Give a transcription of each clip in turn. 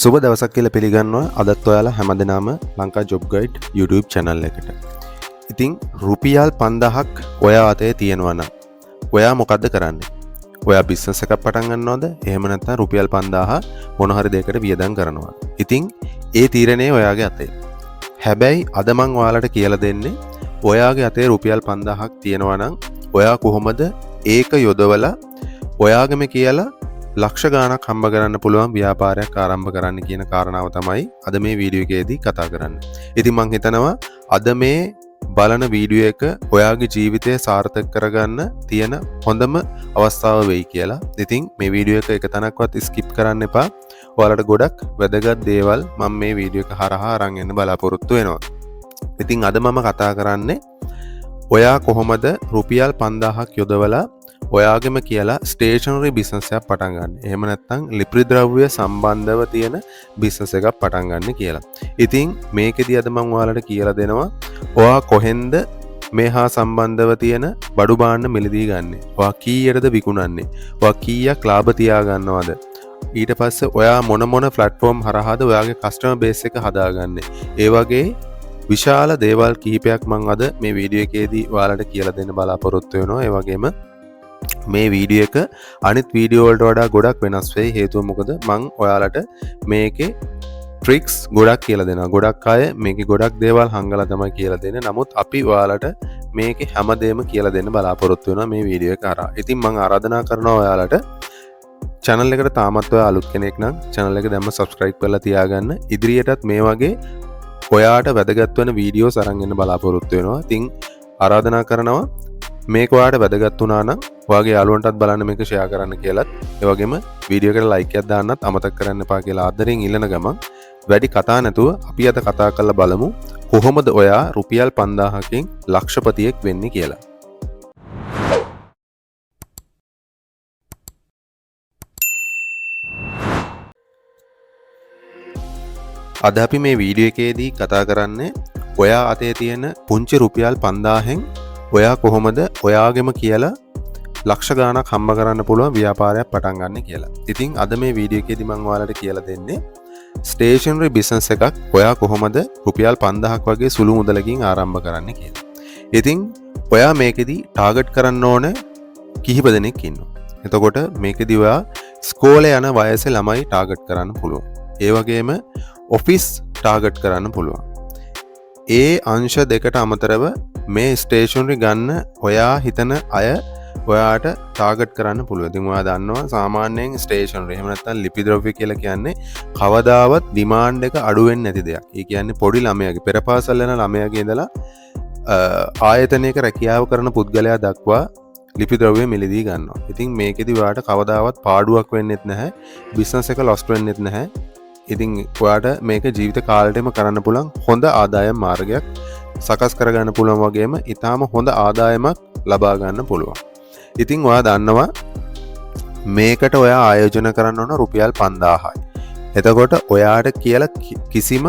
සුබ දවසක් කියලා පිළිගන්නවා අදත් ඔයාලා හැමදෙනාම Lanka job guide YouTube channel එකට. ඉතින් රුපියල් 5000ක් ඔයා අතේ තියෙනවා නම් ඔයා මොකද්ද කරන්නේ? ඔයා බිස්නස් එකක් පටන් ගන්නවද? එහෙම නැත්නම් රුපියල් 5000 මොන හරි දෙයකට වියදම් කරනවද? ඉතින් ඒ තීරණය ඔයාගේ අතේ. හැබැයි අද මං ඔයාලට කියලා දෙන්නේ ඔයාගේ අතේ රුපියල් 5000ක් තියෙනවා නම් ඔයා කොහොමද ඒක යොදවලා ඔයාගේම කියලා ලක්ෂ ගාණක් හම්බ කරන්න පුළුවන් ව්‍යාපාරයක් ආරම්භ කරන්න කියන කාරණාව තමයි අද මේ වීඩියෝ එකේදී කතා කරන්නේ. ඉතින් මං හිතනවා අද මේ බලන වීඩියෝ එක ඔයාගේ ජීවිතය සාර්ථක කරගන්න තියෙන හොඳම අවස්ථාව වෙයි කියලා. ඉතින් මේ වීඩියෝ එක එක තැනක්වත් ස්කිප් කරන්න එපා. ඔයාලට ගොඩක් වැදගත් දේවල් මම මේ වීඩියෝ එක හරහා අරන් එන්න බලාපොරොත්තු වෙනවා. ඉතින් අද මම කතා කරන්නේ ඔයා කොහොමද රුපියල් 5000ක් යොදවලා ඔයාගෙම කියලා ස්ටේෂනරි බිස්නස් එකක් පටන් ගන්න. එහෙම නැත්නම් ලිපි ද්‍රව්‍ය සම්බන්ධව තියෙන බිස්නස් එකක් පටන් ගන්න කියලා. ඉතින් මේකෙදි අද මම ඔයාලට කියලා දෙනවා ඔයා කොහෙන්ද මේ හා සම්බන්ධව තියෙන බඩු භාණ්ඩ මිලදී ගන්නෙ? ඔයා කීයටද විකුණන්නේ? ඔයා කීයක් ලාභ තියා ගන්නවද? ඊට පස්සේ ඔයා මොන මොන ප්ලැට්ෆෝම් හරහාද ඔයාගේ කස්ටමර් බේස් එක හදාගන්නේ? ඒ වගේ විශාල දේවල් කිහිපයක් මං අද මේ වීඩියෝ එකේදී ඔයාලට කියලා දෙන්න බලාපොරොත්තු වෙනවා. ඒ වගේම මේ වීඩියෝ එක අනිත් වීඩියෝ වලට වඩා ගොඩක් වෙනස් වෙයි. හේතුව මොකද මං ඔයාලට මේකේ ට්‍රික්ස් ගොඩක් කියලා දෙනවා. ගොඩක් අය මේකේ ගොඩක් දේවල් හංගලා තමයි කියලා දෙන්නේ. නමුත් අපි ඔයාලට මේකේ හැමදේම කියලා දෙන්න බලාපොරොත්තු වෙනවා මේ වීඩියෝ එක හරහා. ඉතින් මං ආරාධනා කරනවා ඔයාලට චැනල් එකට තාමත් ඔයා අලුත් කෙනෙක් නම් චැනල් එක දැම්ම සබ්ස්ක්‍රයිබ් කරලා තියාගන්න. ඉදිරියටත් මේ වගේ ඔයාට වැදගත් වෙන වීඩියෝස් අරන් එන්න බලාපොරොත්තු වෙනවා. ඉතින් ආරාධනා කරනවා මේක ඔයාට වැදගත් වුණා නම් ඔයාගේ යාළුවන්ටත් බලන්න මේක ෂෙයා කරන්න කියලත්, ඒ වගේම වීඩියෝ එකට ලයික් එකක් දාන්නත් අමතක කරන්න එපා කියලා ආදරෙන් ඉල්ලන ගමන් වැඩි කතා නැතුව අපි අද කතා කරලා බලමු කොහොමද ඔයා රුපියල් 5000කින් ලක්ෂපතියෙක් වෙන්නේ කියලා. අද අපි මේ වීඩියෝ එකේදී කතා කරන්නේ ඔයා අතේ තියෙන පුංචි රුපියල් 5000න් ඔයා කොහොමද ඔයාගෙම කියලා ලක්ෂ ගාණක් හම්බ කරන්න පුළුවන් ව්‍යාපාරයක් පටන් ගන්න කියලා. ඉතින් අද මේ වීඩියෝ එකේදී මම ඔයාලට කියලා දෙන්නේ ස්ටේෂනරි බිස්නස් එකක් ඔයා කොහොමද රුපියල් 5000ක් වගේ සුළු මුදලකින් ආරම්භ කරන්න කියලා. ඉතින් ඔයා මේකෙදී ටාගට් කරන්න ඕන කිහිප දෙනෙක් ඉන්නවා. එතකොට මේකෙදී ඔයා ස්කෝලේ යන වයසේ ළමයි ටාගට් කරන්න පුළුවන්. ඒ වගේම ඔෆිස් ටාගට් කරන්න පුළුවන්. ඒ අංශ දෙකට අමතරව මේ ස්ටේෂනරි ගන්න ඔයා හිතන අය ඔයාට ටාගට් කරන්න පුළුවන්. ඉතින් ඔයා දන්නවා සාමාන්‍යයෙන් ස්ටේෂනරි එහෙම නැත්නම් ලිපි ද්‍රව්‍ය කියලා කියන්නේ කවදාවත් ඩිමාන්ඩ් එක අඩු වෙන්නේ නැති දෙයක්. ඒ කියන්නේ පොඩි ළමයාගේ පෙර පාසල් යන ළමයාගේ ඉඳලා ආයතනයක රැකියාව කරන පුද්ගලයා දක්වා ලිපි ද්‍රව්‍ය මිලදී ගන්නවා. ඉතින් මේකෙදි ඔයාට කවදාවත් පාඩුවක් වෙන්නෙත් නැහැ, බිස්නස් එක ලොස්ට් වෙන්නෙත් නැහැ. ඉතින් ඔයාට මේක ජීවිත කාලෙටම කරන්න පුළුවන් හොඳ ආදායම් මාර්ගයක් සකස් කරගන්න පුළුවන් වගේම ඊටාම හොඳ ආදායමක් ලබා ගන්න පුළුවන්. ඉතින් ඔයා දන්නවා මේකට ඔයා ආයෝජන කරන්න ඕන රුපියල් 5000යි. එතකොට ඔයාට කියලා කිසිම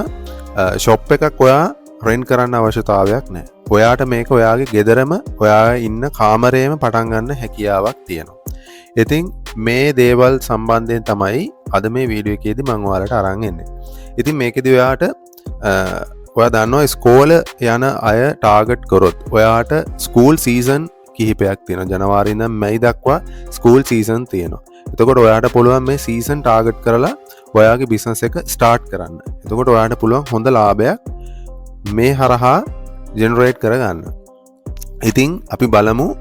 ෂොප් එකක් ඔයා රෙන්ට් කරන්න අවශ්‍යතාවයක් නැහැ. ඔයාට මේක ඔයාගේ ගෙදරම ඔයා ඉන්න කාමරේම පටන් ගන්න හැකියාවක් තියෙනවා. ඉතින් මේ දේවල් සම්බන්ධයෙන් තමයි අද මේ වීඩියෝ එකේදී මම ඔයාලට අරන් එන්නේ. ඉතින් මේකෙදි ඔයා දන්නවා ඉස්කෝල යන අය ටාගට් කරොත් ඔයාට ස්කූල් සීසන් කිහිපයක් තියෙනවා. ජනවාරි ඉඳන් මැයි දක්වා ස්කූල් සීසන් තියෙනවා. එතකොට ඔයාට පුළුවන් මේ සීසන් ටාගට් කරලා ඔයාගේ බිස්නස් එක ස්ටාර්ට් කරන්න. එතකොට ඔයාට පුළුවන් හොඳ ලාභයක් මේ හරහා ජෙනරේට් කරගන්න. ඉතින් අපි බලමු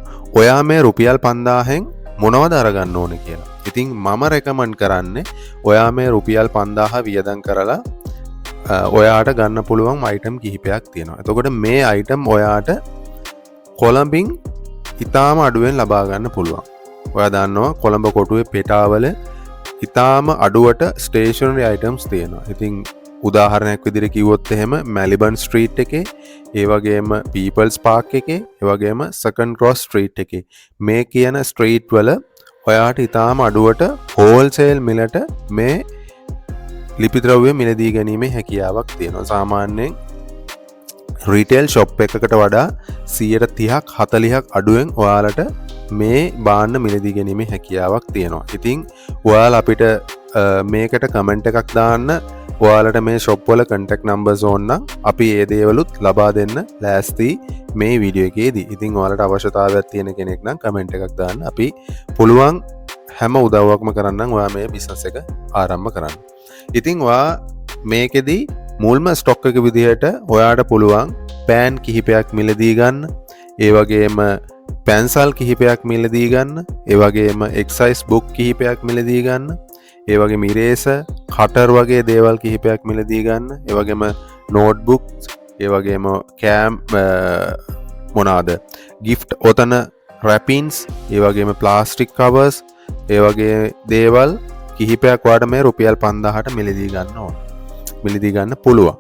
ඔයා මේ රුපියල් 5000න් මොනවද අරගන්න ඕනේ කියලා. ඉතින් මම රෙකමන්ඩ් කරන්නේ ඔයා මේ රුපියල් 5000 වියදම් කරලා ඔයාට ගන්න පුළුවන් අයිටම් කිහිපයක් තියෙනවා. එතකොට මේ අයිටම් ඔයාට කොළඹින් ඉතාම අඩුවෙන් ලබා ගන්න පුළුවන්. ඔයා දන්නවා කොළඹ කොටුවේ පෙටාවල ඉතාම අඩුවට ස්ටේෂනරි අයිටම්ස් තියෙනවා. ඉතින් උදාහරණයක් විදිහට කිව්වොත් එහෙම මැලිබන් ස්ට්‍රීට් එකේ, ඒ වගේම පීපල්ස් පාක් එකේ, ඒ වගේම සෙකන්ඩ් ක්‍රොස් ස්ට්‍රීට් එකේ මේ කියන ස්ට්‍රීට් වල ඔයාට ඉතාම අඩුවට හෝල්සේල් මිලට මේ ලිපි ද්‍රව්‍ය මිලදී ගැනීමේ හැකියාවක් තියෙනවා. සාමාන්‍යයෙන් රීටේල් ෂොප් එකකට වඩා සියයට තිහක් හතලිහක් අඩුවෙන් ඔයාලට මේ භාණ්ඩ මිලදී ගැනීමේ හැකියාවක් තියෙනවා. ඉතින් ඔයාලා අපිට මේකට කමෙන්ට් එකක් දාන්න. ඔයාලට මේ ෂොප් වල කන්ටැක්ට් නම්බර්ස් ඕන නම් අපි ඒ දේවලුත් ලබා දෙන්න ලෑස්ති මේ වීඩියෝ එකේදී. ඉතින් ඔයාලට අවශ්‍යතාවයක් තියෙන කෙනෙක් නම් කමෙන්ට් එකක් දාන්න. අපි පුළුවන් හැම උදව්වක්ම කරන්නම් ඔයා මේ බිස්නස් එක ආරම්භ කරන්න. ඉතින් ඔයා මේකෙදි මුල්ම ස්ටොක් එක විදිහට ඔයාට පුළුවන් පෑන් කිහිපයක් මිලදී ගන්න, ඒ වගේම පැන්සල් කිහිපයක් මිලදී ගන්න, ඒ වගේම එක්සයිස් බුක් කිහිපයක් මිලදී ගන්න, ඒ වගේම ඉරේසර්, කටර් වගේ දේවල් කිහිපයක් මිලදී ගන්න, ඒ වගේම නෝට්බුක්ස්, ඒ වගේම කෑම් මොනාද ගිෆ්ට් ඔතන රැපින්ස්, ඒ වගේම ප්ලාස්ටික් කවර්ස්, ඒ වගේ දේවල් කිහිපයක් ඔයාට මේ රුපියල් 5000ට මිලදී ගන්න ඕන. මිලදී ගන්න පුළුවන්.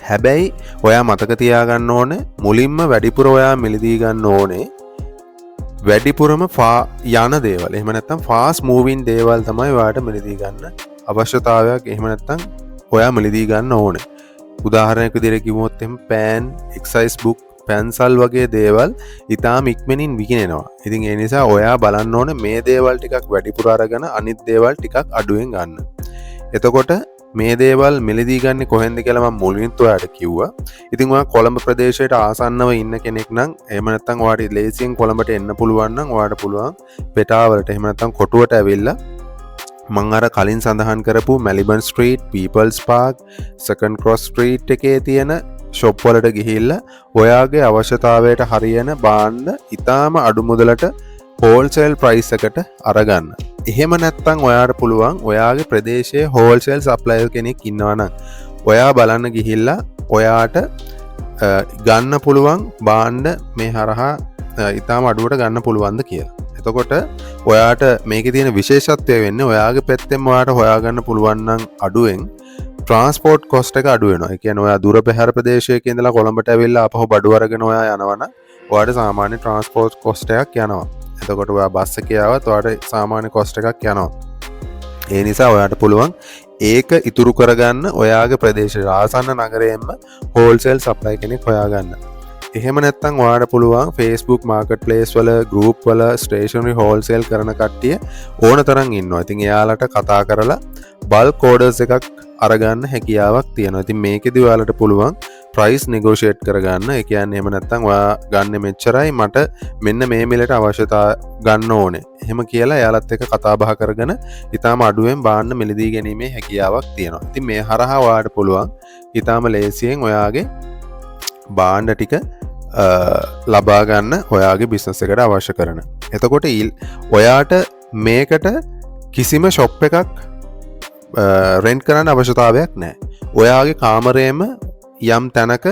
හැබැයි ඔයා මතක තියාගන්න ඕනේ මුලින්ම වැඩිපුර ඔයා මිලදී ගන්න ඕනේ වැඩිපුරම යන දේවල්. එහෙම නැත්නම් ෆාස්ට් මූවින් දේවල් තමයි ඔයාට මිලදී ගන්න අවශ්‍යතාවයක්. එහෙම නැත්නම් ඔයා මිලදී ගන්න ඕනේ. උදාහරණයක් විදිහට කිව්වොත් එහෙම පෑන්, එක්සයිස් බුක්, පැන්සල් වගේ දේවල් ඉතාම ඉක්මනින් විකිණෙනවා. ඉතින් ඒ නිසා ඔයා බලන්න ඕනේ මේ දේවල් ටිකක් වැඩිපුර අරගෙන අනිත් දේවල් ටිකක් අඩුවෙන් ගන්න. එතකොට මේ දේවල් මිලදී ගන්නේ කොහෙන්ද කියලා මම මුලින්ත් ඔයාට කිව්වා. ඉතින් ඔයා කොළඹ ප්‍රදේශයට ආසන්නව ඉන්න කෙනෙක් නම්, එහෙම නැත්නම් ඔයාට ලේසියෙන් කොළඹට එන්න පුළුවන් නම් ඔයාට පුළුවන් පෙටාවලට එහෙම නැත්නම් කොටුවට ඇවිල්ලා මං අර කලින් සඳහන් කරපු Maliban street, people's park, second cross street එකේ තියෙන ෂොප් වලට ගිහිල්ලා ඔයාගේ අවශ්‍යතාවයට හරියන භාණ්ඩ ඉතාම අඩු මුදලට හෝල්සේල් ප්‍රයිස් එකට අරගන්න. එහෙම නැත්නම් ඔයාට පුළුවන් ඔයාගේ ප්‍රදේශයේ හෝල්සේල් සප්ලයර් කෙනෙක් ඉන්නවා නම් ඔයා බලන්න ගිහිල්ලා ඔයාට ගන්න පුළුවන් භාණ්ඩ මේ හරහා ඉතාම අඩුවට ගන්න පුළුවන්ද කියලා. එතකොට ඔයාට මේකේ තියෙන විශේෂත්වය වෙන්නේ ඔයාගේ පැත්තෙන් ඔයාට හොයාගන්න පුළුවන් නම් අඩුවෙන් ට්‍රාන්ස්පෝර්ට් කොස්ට් එක අඩු වෙනවා. ඒ කියන්නේ ඔයා දුර බැහැර ප්‍රදේශයක ඉඳලා කොළඹට ඇවිල්ලා ආපහු බඩු අරගෙන ඔයා යනවා නම් ඔයාට සාමාන්‍ය ට්‍රාන්ස්පෝර්ට් කොස්ට් එකක් යනවා. එතකොට ඔයා බස් එකේ ආවත් ඔයාට සාමාන්‍ය කොස්ට් එකක් යනවා. ඒ නිසා ඔයාට පුළුවන් ඒක ඉතුරු කරගන්න ඔයාගේ ප්‍රදේශයට ආසන්න නගරයෙන්ම හෝල්සේල් සප්ලයි කෙනෙක් හොයාගන්න. එහෙම නැත්නම් ඔයාට පුළුවන් Facebook Marketplace වල ගෲප් වල ස්ටේෂනරි හෝල්සේල් කරන කට්ටිය ඕන තරම් ඉන්නවා. ඉතින් එයාලට කතා කරලා බල්ක් ඕඩර්ස් එකක් අරගන්න හැකියාවක් තියෙනවා. ඉතින් මේකෙදි ඔයාලට පුළුවන් ප්‍රයිස් නෙගෝෂියේට් කරගන්න. ඒ කියන්නේ එහෙම නැත්නම් ඔයා ගන්න මෙච්චරයි, මට මෙන්න මේ මිලට අවශ්‍යතා ගන්න ඕනේ. එහෙම කියලා එයාලත් එක්ක කතා බහ කරගෙන ඉතාම අඩුවෙන් භාණ්ඩ මිලදී ගැනීමේ හැකියාවක් තියෙනවා. ඉතින් මේ හරහා ඔයාලට පුළුවන් ඉතාම ලේසියෙන් ඔයාගේ භාණ්ඩ ටික ලබා ගන්න ඔයාගේ බිස්නස් එකට අවශ්‍ය කරන. එතකොට ඔයාට මේකට කිසිම ෂොප් එකක් රෙන්ට් කරන්න අවශ්‍යතාවයක් නැහැ. ඔයාගේ කාමරේම යම් තැනක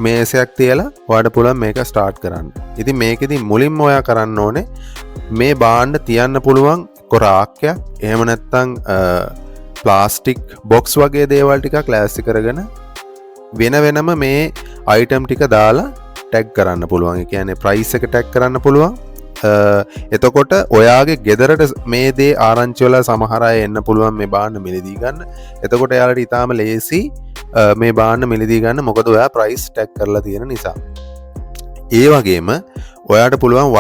මේසයක් තියලා ඔයාට පුළුවන් මේක ස්ටාර්ට් කරන්න. ඉතින් මේකෙදි මුලින්ම ඔයා කරන්න ඕනේ මේ භාණ්ඩ තියන්න පුළුවන් එක්ක රාක්කයක්, එහෙම නැත්නම් ප්ලාස්ටික් බොක්ස් වගේ දේවල් ටිකක් ලෑස්ති කරගෙන වෙන වෙනම මේ අයිටම් ටික දාලා ටැග් කරන්න පුළුවන්. ඒ කියන්නේ ප්‍රයිස් එක ටැග් කරන්න පුළුවන්. එතකොට ඔයාගේ ගෙදරට මේ දේ ආරංචි වෙලා සමහර අය එන්න පුළුවන් මේ භාණ්ඩ මිලදී ගන්න. එතකොට එයාලට ඉතාම ලේසි මේ භාණ්ඩ මිලදී ගන්න, මොකද ඔයා ප්‍රයිස් ටැග් කරලා තියෙන නිසා. ඒ වගේම ඔයාට පුළුවන්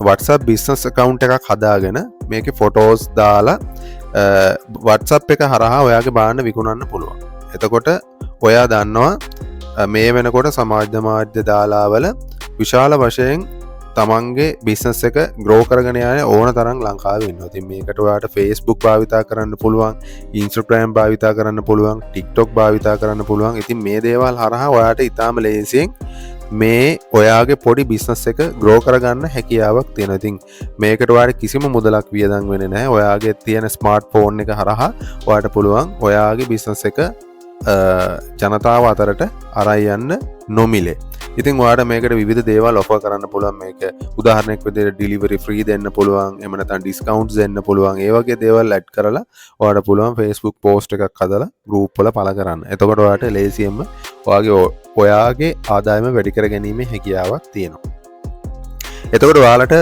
WhatsApp business account එකක් හදාගෙන මේකේ ෆොටෝස් දාලා WhatsApp එක හරහා ඔයාගේ භාණ්ඩ විකුණන්න පුළුවන්. එතකොට ඔයා දන්නවා මේ වෙනකොට සමාජ මාධ්‍ය දාලාවල විශාල වශයෙන් තමන්ගේ බිස්නස් එක ග්‍රෝ කරගෙන යන ඕන තරම් ලංකාවේ ඉන්නවා. ඉතින් මේකට ඔයාට Facebook භාවිතා කරන්න පුළුවන්, Instagram භාවිතා කරන්න පුළුවන්, TikTok භාවිතා කරන්න පුළුවන්. ඉතින් මේ දේවල් හරහා ඔයාට ඉතාම ලේසියෙන් මේ ඔයාගේ පොඩි බිස්නස් එක ග්‍රෝ කරගන්න හැකියාවක් තියෙනවා. ඉතින් මේකට ඔයාට කිසිම මුදලක් වියදම් වෙන්නේ නැහැ. ඔයාගේ තියෙන ස්මාර්ට් ෆෝන් එක හරහා ඔයාට පුළුවන් ඔයාගේ බිස්නස් එක ජනතාව අතරට අරන් යන්න නොමිලේ. ඉතින් ඔයාට මේකට විවිධ දේවල් ඔෆර් කරන්න පුළුවන්. මේක උදාහරණයක් විදිහට ඩිලිවරි ෆ්‍රී දෙන්න පුළුවන්, එහෙම නැත්නම් ඩිස්කවුන්ට්ස් දෙන්න පුළුවන්. ඒ වගේ දේවල් ඇඩ් කරලා ඔයාට පුළුවන් Facebook post එකක් හදලා ගෲප් වල පළ කරන්න. එතකොට ඔයාට ලේසියෙන්ම ඔයාගේ ආදායම වැඩි කර ගැනීමේ හැකියාවක් තියෙනවා. එතකොට ඔයාලට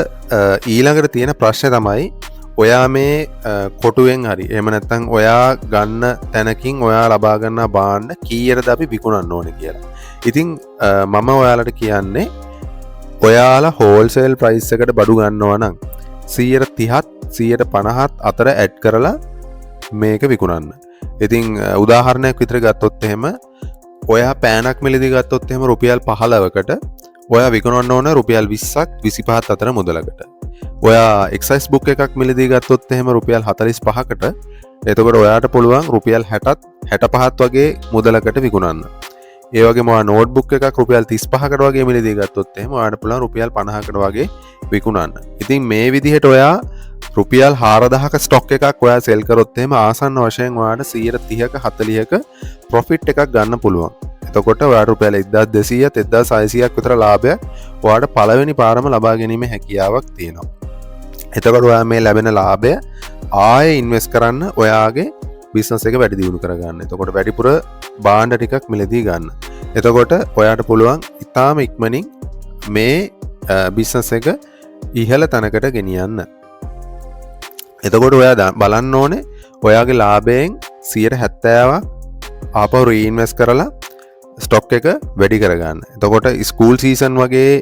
ඊළඟට තියෙන ප්‍රශ්නේ තමයි ඔයා මේ කොටුවෙන් හරි එහෙම නැත්නම් ඔයා ගන්න තැනකින් ඔයා ලබා ගන්නා භාණ්ඩ කීයටද අපි විකුණන්න ඕනේ කියලා. ඉතින් මම ඔයාලට කියන්නේ ඔයාලා හෝල්සේල් ප්‍රයිස් එකට බඩු ගන්නවා නම් 130ත් 150ත් අතර ඇඩ් කරලා මේක විකුණන්න. ඉතින් උදාහරණයක් විතර ගත්තොත් එහෙම, ඔයා පෑනක් මිලදී ගත්තොත් එහෙම රුපියල් 15කට, ඔයා විකුණන්න ඕන රුපියල් 20ක් 25ත් අතර මුදලකට. ඔයා එක්සයිස් බුක් එකක් මිලදී ගත්තොත් එහෙම රුපියල් 45කට, එතකොට ඔයාට පුළුවන් රුපියල් 60ත් 65ත් වගේ මුදලකට විකුණන්න. ඒ වගේම ඔයා නෝට්බුක් එකක් රුපියල් 35කට වගේ මිලදී ගත්තොත් එහෙම ඔයාට පුළුවන් රුපියල් 50කට වගේ විකුණන්න. ඉතින් මේ විදිහට ඔයා රුපියල් 4000ක ස්ටොක් එකක් ඔයා සෙල් කරොත් එහෙම ආසන්න වශයෙන් ඔයාට 130ක 40ක ප්‍රොෆිට් එකක් ගන්න පුළුවන්. එතකොට ඔයාට රුපියල් 1200ත් 1600ක් විතර ලාභයක් ඔයාට පළවෙනි පාරම ලබා ගැනීමේ හැකියාවක් තියෙනවා. එතකොට ඔයා මේ ලැබෙන ලාභය ආයේ ඉන්වෙස්ට් කරන්න, ඔයාගේ බිස්නස් එක වැඩි දියුණු කරගන්න. එතකොට වැඩිපුර භාණ්ඩ ටිකක් මිලදී ගන්න. එතකොට ඔයාට පුළුවන් ඉතාම ඉක්මනින් මේ බිස්නස් එක ඉහළ තැනකට ගෙනියන්න. එතකොට ඔයා බලන්න ඕනේ ඔයාගේ ලාභයෙන් 70%ක් ආපහු රීඉන්වෙස්ට් කරලා ස්ටොක් එක වැඩි කරගන්න. එතකොට ස්කූල් සීසන් වගේ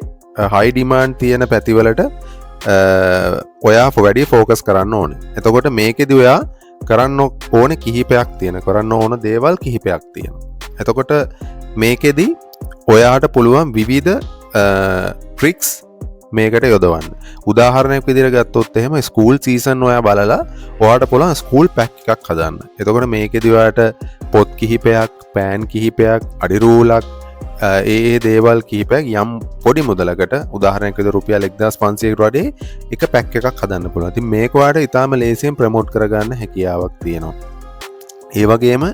හයි ඩිමාන්ඩ් තියෙන පැතිවලට ඔයා වැඩි ෆෝකස් කරන්න ඕනේ. එතකොට මේකෙදි ඔයා කරන්න ඕන කිහිපයක් තියෙන, කරන්න ඕන දේවල් කිහිපයක් තියෙනවා. එතකොට මේකෙදි ඔයාට පුළුවන් විවිධ ට්‍රික්ස් මේකට යොදවන්න. උදාහරණයක් විදිහට ගත්තොත් එහෙම, ස්කූල් සීසන් ඔයා බලලා ඔයාට පුළුවන් ස්කූල් පැක් එකක් හදන්න. එතකොට මේකෙදි ඔයාට පොත් කිහිපයක්, පෑන් කිහිපයක්, අඩි රූලක්, ඒ ඒ දේවල් කිහිපයක් යම් පොඩි මුදලකට, උදාහරණයක් විදිහට රුපියල් 1500කට වඩේ එක පැක් එකක් හදන්න පුළුවන්. ඉතින් මේක ඔයාට ඉතාම ලේසියෙන් ප්‍රමෝට් කරගන්න හැකියාවක් තියෙනවා. ඒ වගේම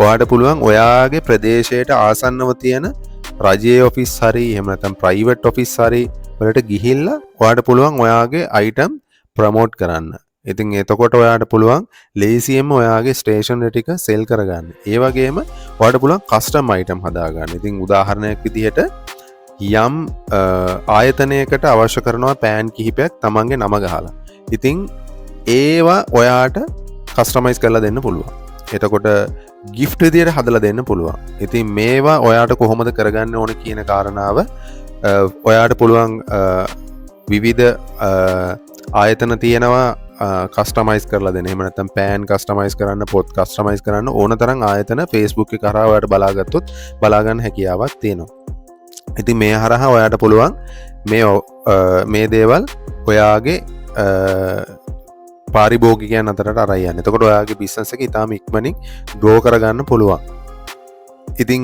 ඔයාට පුළුවන් ඔයාගේ ප්‍රදේශයට ආසන්නව තියෙන රජයේ ඔෆිස් හරි එහෙම නැත්නම් ප්‍රයිවට් ඔෆිස් හරි වලට ගිහිල්ලා ඔයාට පුළුවන් ඔයාගේ අයිටම් ප්‍රමෝට් කරන්න. ඉතින් එතකොට ඔයාට පුළුවන් ලේසියෙන්ම ඔයාගේ ස්ටේෂනරි ටික සෙල් කරගන්න. ඒ වගේම ඔයාට පුළුවන් කස්ටම් අයිටම් හදාගන්න. ඉතින් උදාහරණයක් විදිහට යම් ආයතනයකට අවශ්‍ය කරනවා පෑන් කිහිපයක් තමන්ගේ නම ගහලා. ඉතින් ඒවා ඔයාට කස්ටමයිස් කරලා දෙන්න පුළුවන්. එතකොට ගිෆ්ට් විදියට හදලා දෙන්න පුළුවන්. ඉතින් මේවා ඔයාට කොහොමද කරගන්න ඕන කියන කාරණාව ඔයාට පුළුවන් විවිධ ආයතන තියෙනවා කස්ටමයිස් කරලා දෙන්න. එහෙම නැත්නම් පෑන් කස්ටමයිස් කරන්න, පොත් කස්ටමයිස් කරන්න ඕන තරම් ආයතන Facebook එක හරහා ඔයාට බලාගත්තොත් බලාගන්න හැකියාවක් තියෙනවා. ඉතින් මේ හරහා ඔයාට පුළුවන් මේ මේ දේවල් ඔයාගේ පාරිභෝගිකයන් අතරට අරන් යන්න. එතකොට ඔයාගේ බිස්නස් එක ඉතාම ඉක්මනින් ග්‍රෝ කරගන්න පුළුවන්. ඉතින්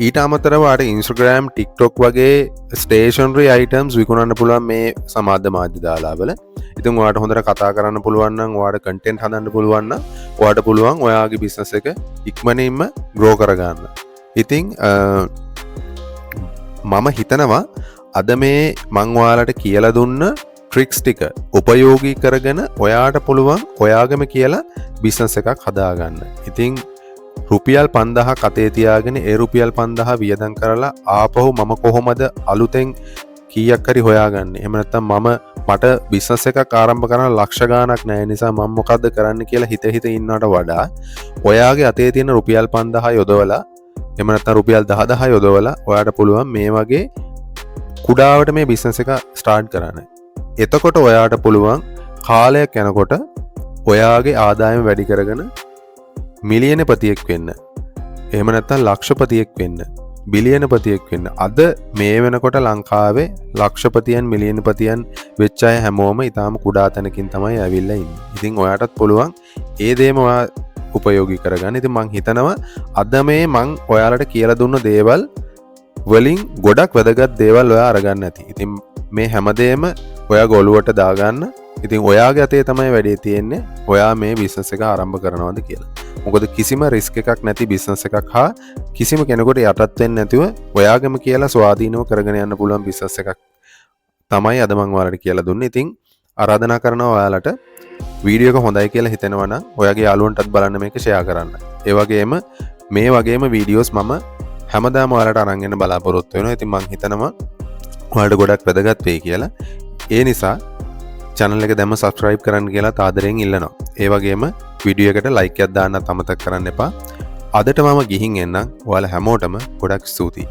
ඊට අමතරව ඔයාට Instagram, TikTok වගේ ස්ටේෂනරි අයිටම්ස් විකුණන්න පුළුවන් මේ සමාජ මාධ්‍ය දාලාවල. ඉතින් ඔයාට හොඳට කතා කරන්න පුළුවන් නම්, ඔයාට කන්ටෙන්ට් හදන්න පුළුවන් නම්, ඔයාට පුළුවන් ඔයාගේ බිස්නස් එක ඉක්මනින්ම ග්‍රෝ කරගන්න. ඉතින් මම හිතනවා අද මේ මං ඔයාලට කියලා දුන්න ට්‍රික්ස් ටික උපයෝගී කරගෙන ඔයාට පුළුවන් ඔයාගම කියලා බිස්නස් එකක් හදාගන්න. ඉතින් රුපියල් 5000ක් අතේ තියාගෙන ඒ රුපියල් 5000 වියදම් කරලා ආපහු මම කොහොමද අලුතෙන් කීයක් හරි හොයාගන්නේ? එහෙම නැත්නම් මට බිස්නස් එකක් ආරම්භ කරන්න ලක්ෂ ගාණක් නෑ, නිසා මම මොකද්ද කරන්න කියලා හිත හිත ඉන්නවට වඩා ඔයාගේ අතේ තියෙන රුපියල් 5000 යොදවලා, එහෙම නැත්නම් රුපියල් 10,000 යොදවලා ඔයාට පුළුවන් මේ වගේ කුඩාවට මේ බිස්නස් එක ස්ටාර්ට් කරන්න. එතකොට ඔයාට පුළුවන් කාලයක් යනකොට ඔයාගේ ආදායම වැඩි කරගෙන මිලියනපතියෙක් වෙන්න. එහෙම නැත්නම් ලක්ෂපතියෙක් වෙන්න. බිලියනපතියෙක් වෙන්න. අද මේ වෙනකොට ලංකාවේ ලක්ෂපතියන් මිලියනපතියන් වෙච්ච අය හැමෝම ඉතාම කුඩා තැනකින් තමයි ඇවිල්ලා ඉන්නේ. ඉතින් ඔයාටත් පුළුවන් ඒ දේම ඔයා උපයෝගී කරගන්න. ඉතින් මං හිතනවා අද මේ මං ඔයාලට කියලා දුන්න දේවල් වලින් ගොඩක් වැදගත් දේවල් ඔයා අරගන්න ඇති. ඉතින් මේ හැමදේම ඔයාගේ ඔළුවට දාගන්න. ඉතින් ඔයාගේ අතේ තමයි වැඩේ තියෙන්නේ. ඔයා මේ බිස්නස් එක ආරම්භ කරනවද කියලා. මොකද කිසිම රිස්ක් එකක් නැති බිස්නස් එකක් හා කිසිම කෙනෙකුට යටත් වෙන්නේ නැතිව ඔයාගේම කියලා ස්වාධීනව කරගෙන යන්න පුළුවන් බිස්නස් එකක් තමයි අද මං ඔයාලට කියලා දුන්නේ. ඉතින් ආරාධනා කරනවා ඔයාලට වීඩියෝ එක හොඳයි කියලා හිතෙනවා නම් ඔයාගේ යාළුවන්ටත් බලන්න මේක ෂෙයා කරන්න. ඒ වගේම මේ වගේම වීඩියෝස් මම හැමදාම ඔයාලට අරන් එන්න බලාපොරොත්තු වෙනවා. ඉතින් මං හිතනවා ඔයාලට ගොඩක් වැදගත් වෙයි කියලා. ඒ නිසා channel එක දැම්ම subscribe කරන්න කියලා ආදරයෙන් ඉල්ලනවා. ඒ වගේම වීඩියෝ එකට like එකක් දාන්නත් අමතක කරන්න එපා. අදට මම ගිහින් එන්නම්. ඔයාලා හැමෝටම ගොඩක් ස්තුතියි.